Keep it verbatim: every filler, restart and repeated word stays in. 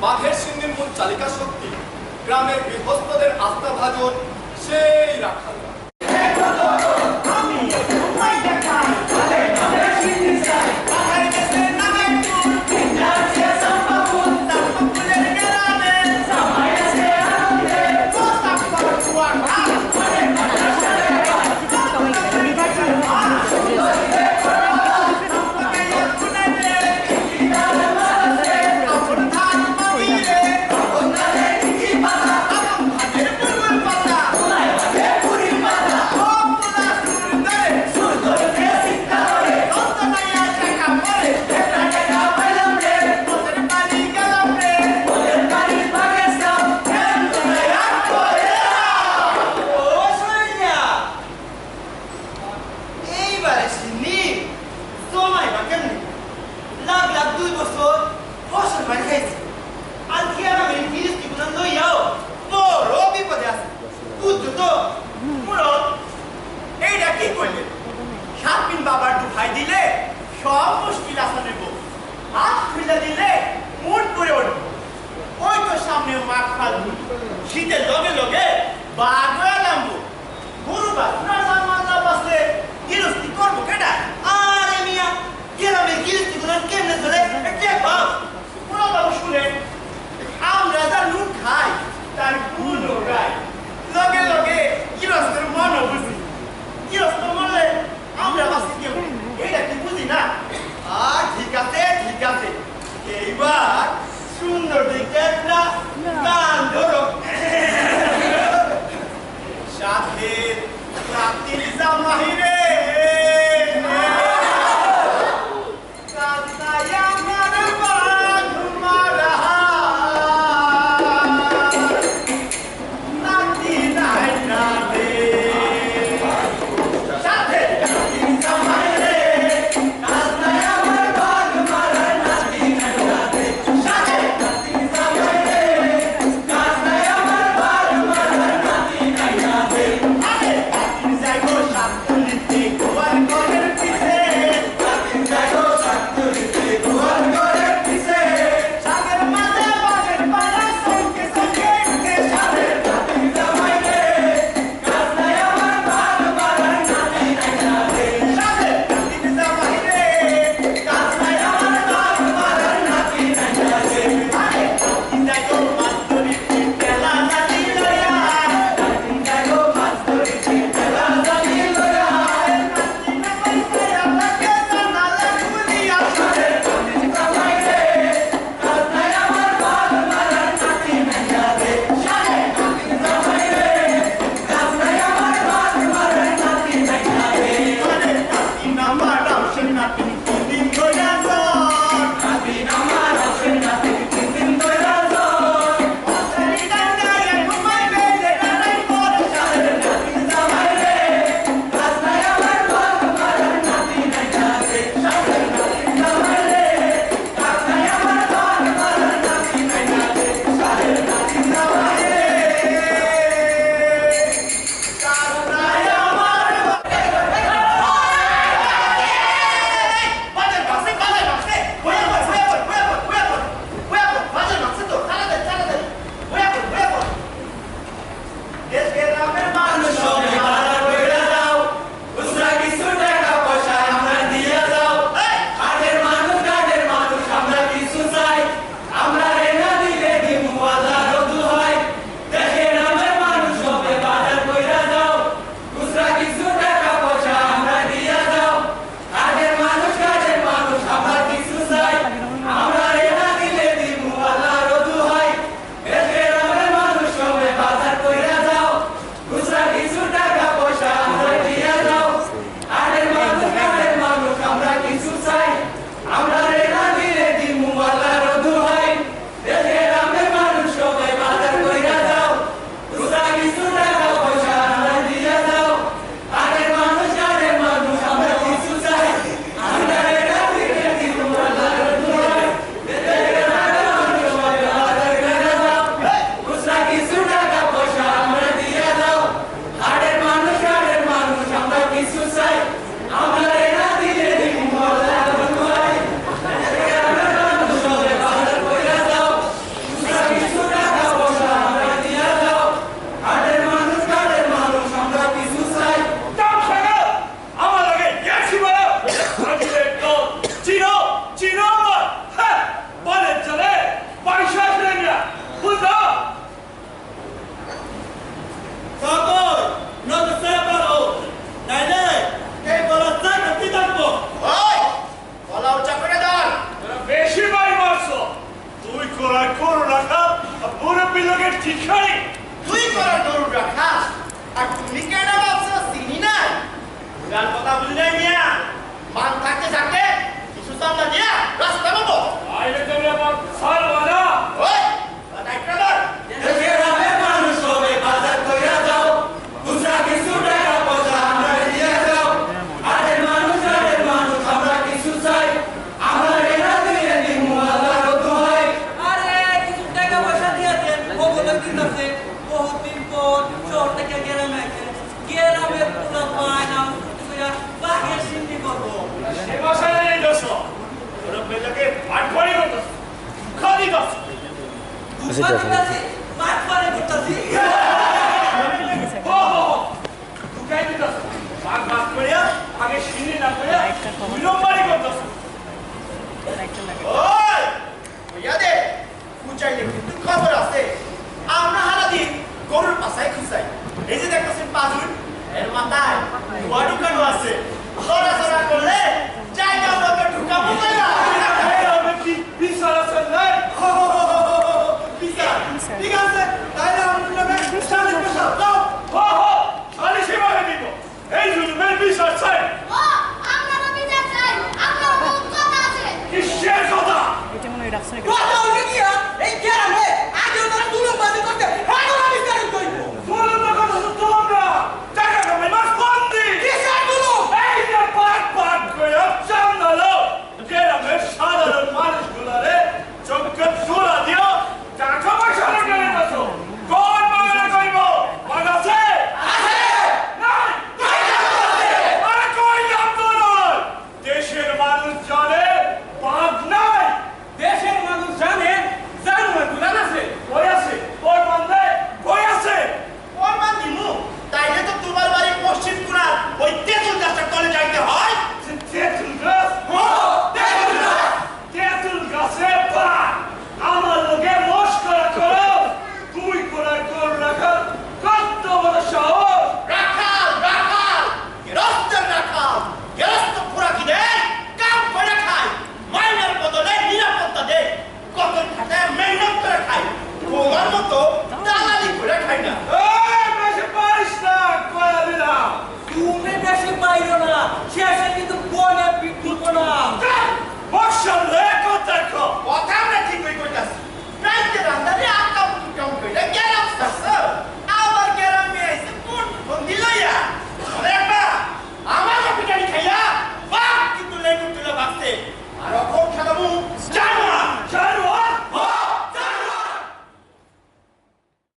বাঘের সিন্নির মূল চালিকা শক্তি গ্রামের গৃহস্থদের আস্থাভাজন সেই রাখালরা। এইবারে সিন্নি জমাইবা কেমনে? লাখ লাখ দুই বছর ফসল মারি খাইছি। আর কি আর আমি গিরস্তি গুলান লইয়াও বড় বিপদে আছি। বুঝছো তো? মুরল, এইটা কি করলে? সাত দিন বাবার দোহাই দিলে সব মুশকিল আসান অইবো। হাত খুলে দিলে মুঠ করে উঠবো। ওই তো সামনে মাঘ ফাল্গুন, শীতের লগে লগে বাঘ হয়ে নামবো। গরু বাছুর আর জামাল না বাঁচলে গিরস্তি করবো কেডা? আরে মিয়া, গ্রামের গিরস্তি গুলো কেমনে চলে? দেখো, বুড়া বাবু শুনে, আমরা যা নুন খাই, তার গুণও গাই। লগে লগে গিরস্তের মনও বুঝি। গিরস্ত মরলে আমরা বাঁচি কেউ, এটা কি বুঝি না? আর ঠিক আছে, ঠিক আছে, এইবার সুন্দর দেখে একটা গান ধরো। সাথে রাত্রি জামাই রে, কান্দায় আমার বাঘ মারা। ভিখারি! তুই করার গরুর রাখাল, আর তুমি কেডা ভাবছো চিনি নাই? বুড়ার কথা বুঝি নাই মিয়া। মান থাকতে থাকতে কিছু চান্দা দিয়া রাস্তা পাবো। আইলে তোমরা আমার সার বাজা। ওই, বাজাই কেন? দেশে গ্রামে মানুষ সবে বাজার কইরা যাও, খুচরা কিছু টাকা পয়সা আমরা দিয়া যাও। আরে মানুষ, আরে মানুষ, আমরা কিছু চাই, আমরা এরা দিয়ে দিমু আল্লাহর দোহাই। আরে, কিছু টাকা পয়সা দিয়া দেন, ও বলে দিন আছে, বহুত দিন পর শহর থেকে গ্রামে আইছে, গ্রামের পুরা পায় না, ছুটি কইরা বাঘের সিন্নি করবো। সে ভাষায় এই দোষ, ওরা বেটাকে মারধরি করতেছে, খালি দোষ। আচ্ছা, ঠিক আছে। মারধরি করতেছি। হো, হো, হো। ঢুকাই দিতাছে। ভাগ ভাগ করিয়া, আগে সিন্নি না করিয়া, দুই নম্বরই করতাছে। ওই, কইয়া দে, বুঝাইলে কিন্তু খবর আছে। আমরা হারা দিন গরুর পাছায় খুঁজাই। এই যে দেখতেছেন পাজুন, এর মাথায় ধোয়া ঢুকানো আছে। সরাসরা করলে জায়গা মতো ঢুকাবো না। এই হবে কি? বিচার আছে নাই? বিচার? ঠিক আছে, তাইলে আমরা নামে সালিশ বসাও। যাও। হো, হো, সালিশি ভাবে দিব। এই জুলুমের বিচার চাই। ও, আমরারও বিচার চাই। আমরারও বহুত কথা আছে। কিসের কথা? এটা মনে হয় রাখছে না। কথা হইলো কি, হ্যাঁ? এই গ্রামে আগেও তারা জুলুমবাজি করছে।